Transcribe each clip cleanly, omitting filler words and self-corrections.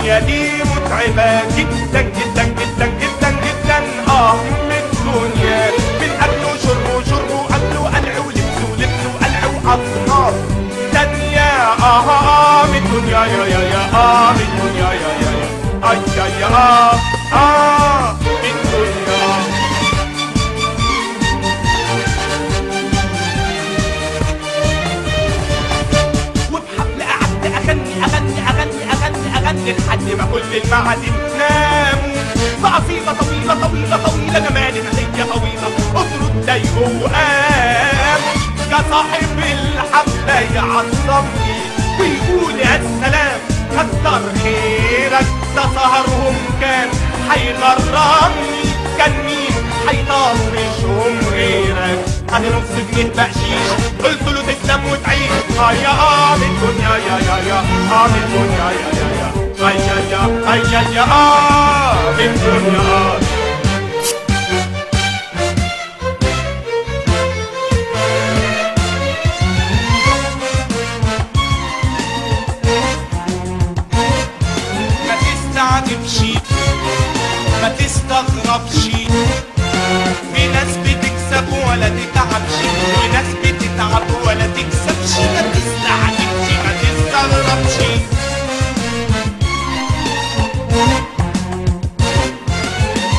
الدنيا دي متعبة جدا جدا جدا جدا جدا. من الدنيا من أكل وشرب وشرب وأكل وقلع ولبس ولبس وقلع وأصناف تانية. من الدنيا يا يا يا من الدنيا يا يا يا أي يا يا من الدنيا. وبحفلة قعدت أغني أغني أغني أغني أغني لحد ما كل المعازيم ناموا. بقصيدة طويلة طويلة طويلة جمال هي طويلة أسرة ضايقوا وقاموا. كصاحب الحفلة يعصبني ويقول يا سلام كتر خيرك، ده سهرهم كان هيغرمني، كان مين هيطفشهم غيرك؟ ادي نص جنيه بقشيش قلت له تسلم وتعيش. يا من الدنيا يا يا يا من الدنيا يا يا يا يا يا يا يا من الدنيا. ما تستعجبش ما تستغربش، في ناس بتكسب ولا تتعبش وناس بتتعب ولا تكسبش. ما تستعجبش ما تستغربش.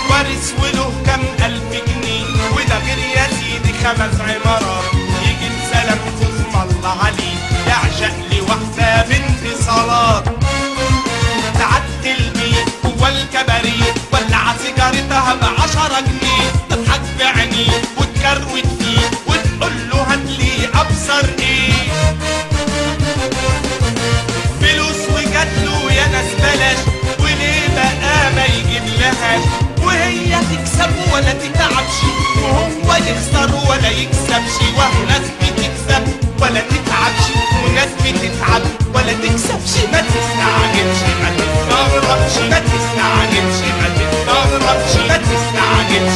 وارث وله كام ألف جنيه وده غير يا سيدي 5 عمارات، يجي بسلامته اسم الله عليه يعشق لوحدة بنت صلاة. تعدي البيت جوا الكباريه ولع سيجارتها ب10 جنيه، تضحك بعينيه وتكروت فيه وتقول له هاتلي ابصر ايه. فلوس وجاتله يا ناس بلاش، وليه بقى ما يجيب لهاش؟ وهي تكسب ولا تتعبش وهو يخسر ولا يكسبش. وهو ناس بتكسب ولا تتعبش وناس بتتعب ولا تكسبش. ما تستعجبش ما تستغربش ما تستعجبش ما تستغربش ما تستعجبش.